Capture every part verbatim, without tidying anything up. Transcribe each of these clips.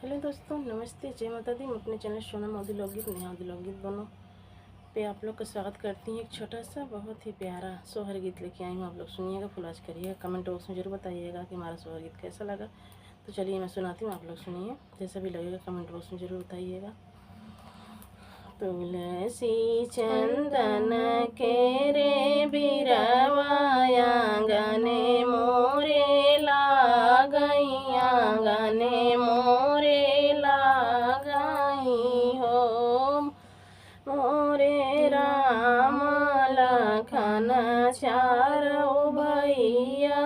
हेलो दोस्तों, नमस्ते, जय माता दी। मैं अपने चैनल सोनम अवधी लोकगीत, नेहा अवधी लोकगीत दोनों पे आप लोग का स्वागत करती हूँ। एक छोटा सा बहुत ही प्यारा सोहर गीत लेके आई हूँ, आप लोग सुनिएगा, फुल वॉच करिएगा, कमेंट बॉक्स में जरूर बताइएगा कि हमारा सोहर गीत कैसा लगा। तो चलिए मैं सुनाती हूँ, आप लोग सुनिए, जैसा भी लगेगा कमेंट बॉक्स में जरूर बताइएगा। तुलसी चंदन के रे बिरवा, आंगने मोरे लागई, आंगने मोरे लागई हो। मोरे राम लखन चारौ भैया,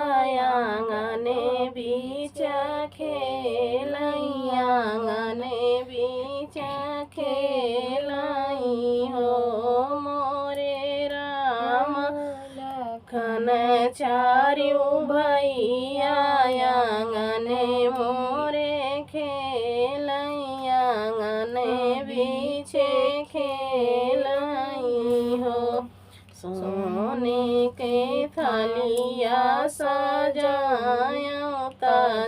आंगने बीच खेलई, आंगने बीच खेलई हो। मोरे राम लखन चारौ भैया, आंगने मोरे खेलई, आंगने बीचे खेलई हो। सोने के थालिया सजायौ, त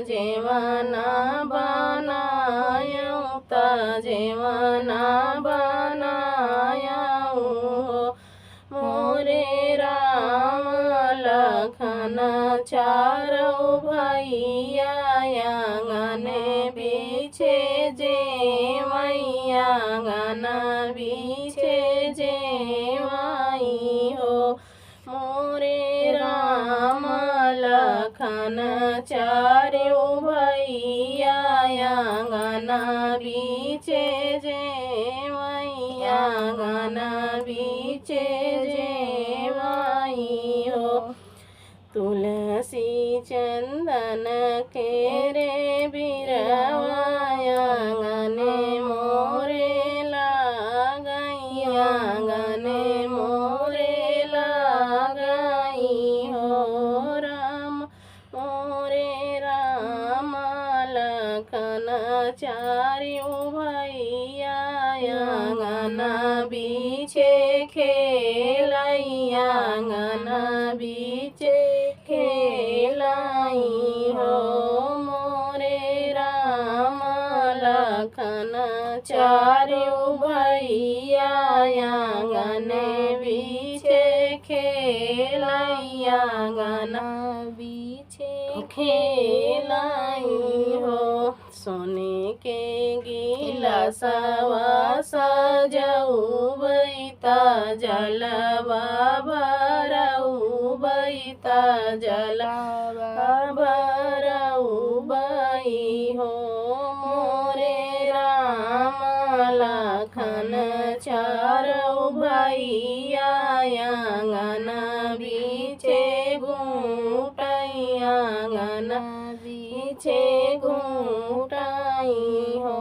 जेवना बनायौ, त जेवना बनायौ हो। मोरे राम लखन चारौ भैया, आंगने बीचे जेवई, आंगन बीचे जेवई हो। मोरे राम लखन चारौ भैया, आंगन बीचे जेवई, आंगन बीचे जेवई हो। तुलसी चंदन के रे बिरवा, आंगने मोरे लागई, आंगने मोरे लागई हो राम। मोरे राम लखन चारौ भैया, आंगन बीचे खेलई, आंगन बीचे खेलई हो। मोरे राम लखन चारौ भैया, आंगन बीचे खेलई, आंगन बीचे खेलई हो। सोने के गिलासवा सजउबई, त जलवा भरउबई, त जलवा भरउबई हो। मोरे राम लखन चारौ भैया, आंगन बीचे घूटई, आंगन बीचे घूटई हो।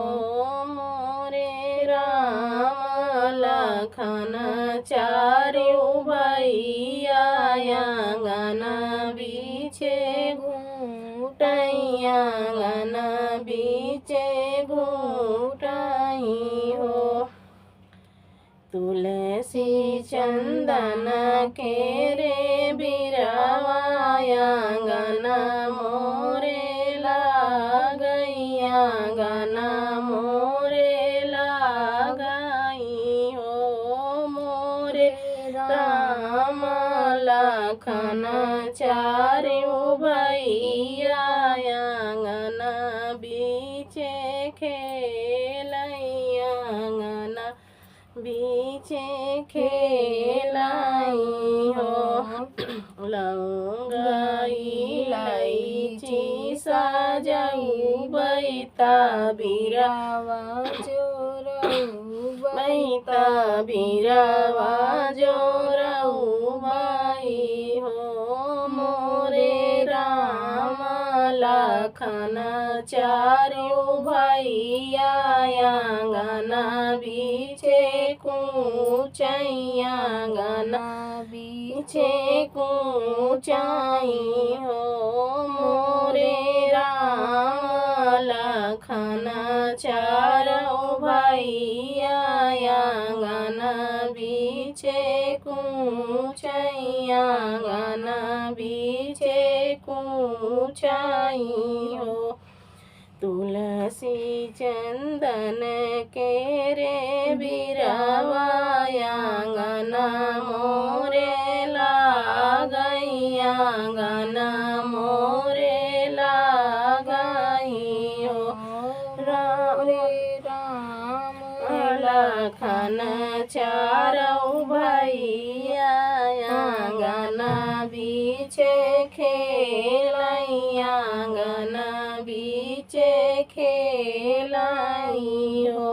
मोरे राम लखन चारौ भैया, आंगन बीचे घूटई, आंगन बीचे घूटई हो। तुलसी चंदन के रे बिरवा, आंगन मोरे लागई, आंगन मोरे लागई हो। मोरे राम लखन चारौ भैया, आंगन बीचे खेलई, आंगन बीचे खेलई हो। लौंगा इलायची सजउबई, त बिरवा जोरउबई, त बिरवा जोरउबई हो। मोरे राम लखन चारौ भैया, आंगन बीचे कूचई, आंगन बीचे कूचई हो। मोरे राम लखन चारौ भैया, आंगन बीचे कूचई, आंगन बीचे कूचई हो। तुलसी तुलसी चंदन के रे बिरवा, आंगन मोरे लागई, आंगन मोरे लागई हो। राम रे राम लखन चारौ भैया, आंगन बीचे खेलई, आंगन बीचे खेलई हो।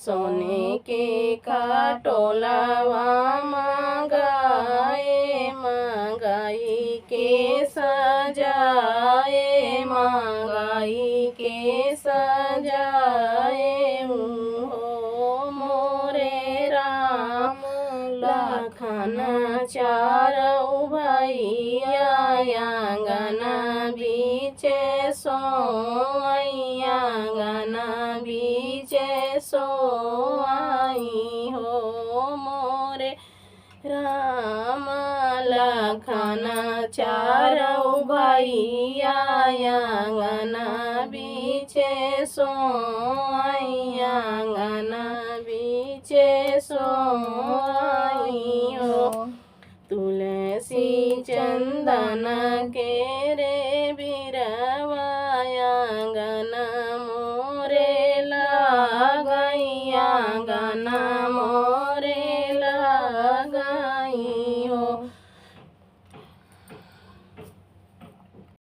सोने के खटोलवा मंगाए, मंगाई के सजाए, मंगाई के सजाए हो मोरे राम। लखन चारौ भैया, आंगन बीचे सोई, आंगन बीचे सोई हो मोरे राम। लखन चारौ भैया, आंगन बीचे सोई, आंगन बीचे सोई हो। तुलसी चंदन के